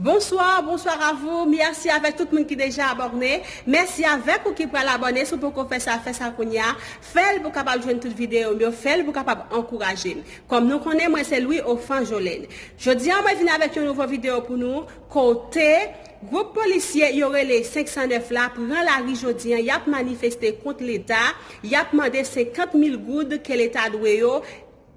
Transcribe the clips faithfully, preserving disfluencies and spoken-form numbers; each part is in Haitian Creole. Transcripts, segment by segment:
Bonsoir, bonsoir à vous. Mèsi avèk tout moun ki deja abòne. Mèsi avèk ou ki pral abòne. Si w poko fè sa, fè sa kounye a. Fè l pou w kapab jwenn tout videyo m yo. Fè l pou w kapab ankouraje m. Kòm nou konnen, mwen se Louis Offrand Jolène. Jodi a, mwen vin avèk yon nouvo videyo pou nou. Kote gwoup polisye yo rele senk san nèf la pran lari jodi a, y ap manifeste kont Leta, y ap mande senkant mil goud ke Leta dwe yo.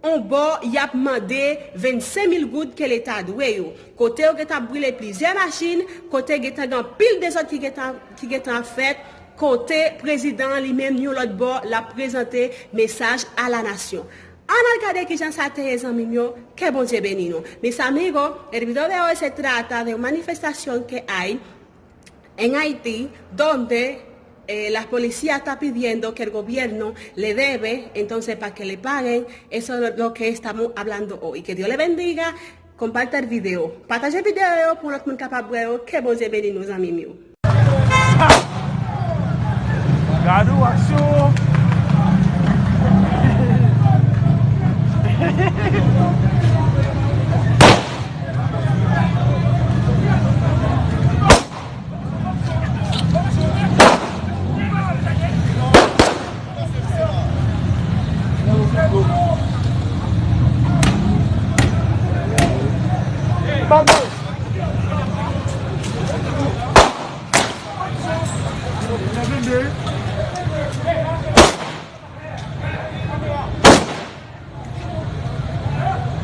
On bò, y ap mande vennsenk mil goud ke Leta dwe yo. Kote yo gentan ap brile plizyè machin, kote gentan gen anpil dezòd ki gentan, ki gentan ap fèt, kote prezidan an li menm, yon lòt bò, l ap prezante mesaj a la nasyon. Ann al gade kijan sa te ye, zanmi m yo, ke Bondye beni nou. Mis amigos, el video de hoy se trata de una manifestación que hay en Haití, donde, eh, la policía está pidiendo que el gobierno le debe, entonces, para que le paguen, eso es lo que estamos hablando hoy. Que Dios le bendiga, comparta el video. Pataje videyo pou lòt moun kapab wè yo. Ke Bondye beni nou, zanmi m yo. Gade w, aksyon!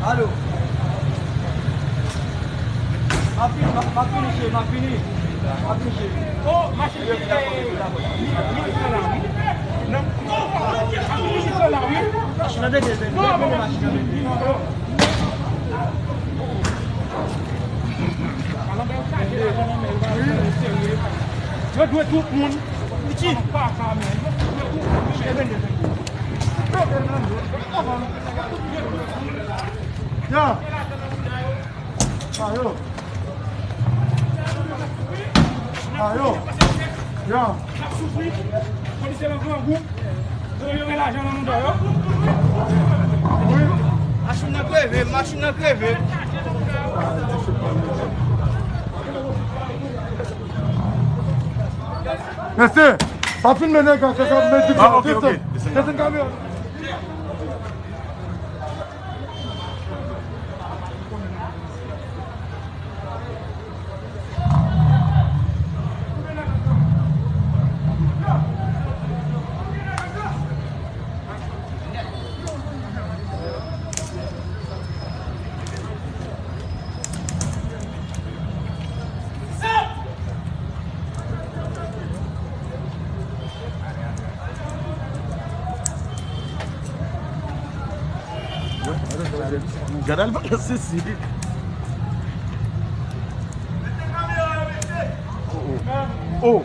Alo. M ap fini, m ap, m ap fini, cheri, m ap fini. M ap fini, cheri. Oh, machin ki te, minis lan la, wi. Non, non, minis lan la, wi. Machin nan dèyè, dèyè, dèyè, machin nan dèyè. Yo dwe tout moun. Piti. Ya. Ayo. Ayo. Ya. Polisye nan gran gwoup. Yo, yo gen lajan nan mouda yo. Wi. Machin nan kreve, machin nan kreve. Mesye, pa filme nèg la, se sa m di. Ah, ok, ok. Desann, desann. Desann kamera. Gad al balanse si. Oh, oh. Oh.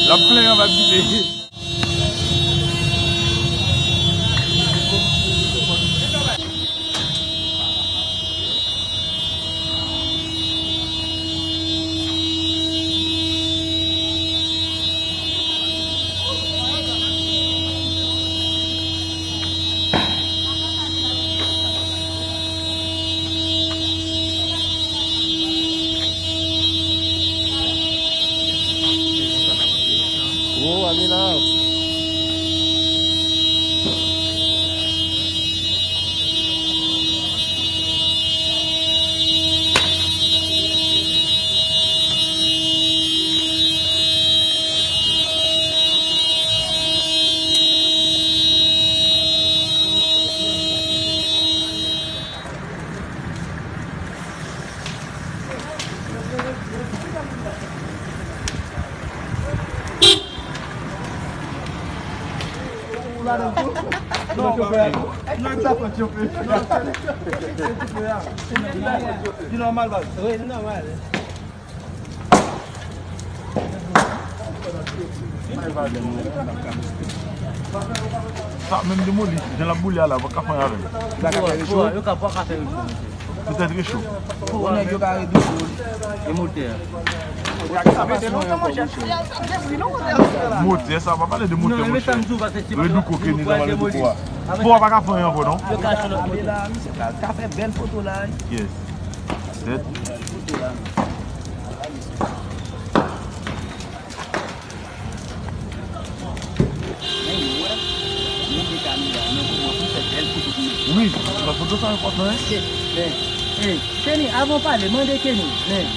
L ap plenn anba dife. Oh, ale la, Li nòmal, baz. Wi, li nòmal. Sa menm demoli, jan l ap boule a la, pa ka fè anyen avè l. Yo ka pa ka fè recho, mesye. Petèt recho. Bon, nèg yo ka redouko. E motè a? Motè sa, pa pale de motè, monchè. Redouko, Kenny, sa pale de kwa. Bon, pa ka fè anyen ankò, non. Yo ka fè lòt motè. Ka fè bèl foto la. Yes. Tèt. Wi, nan foto sa enpòtan, en. Kenny, avan w pale, mande Kenny. Men.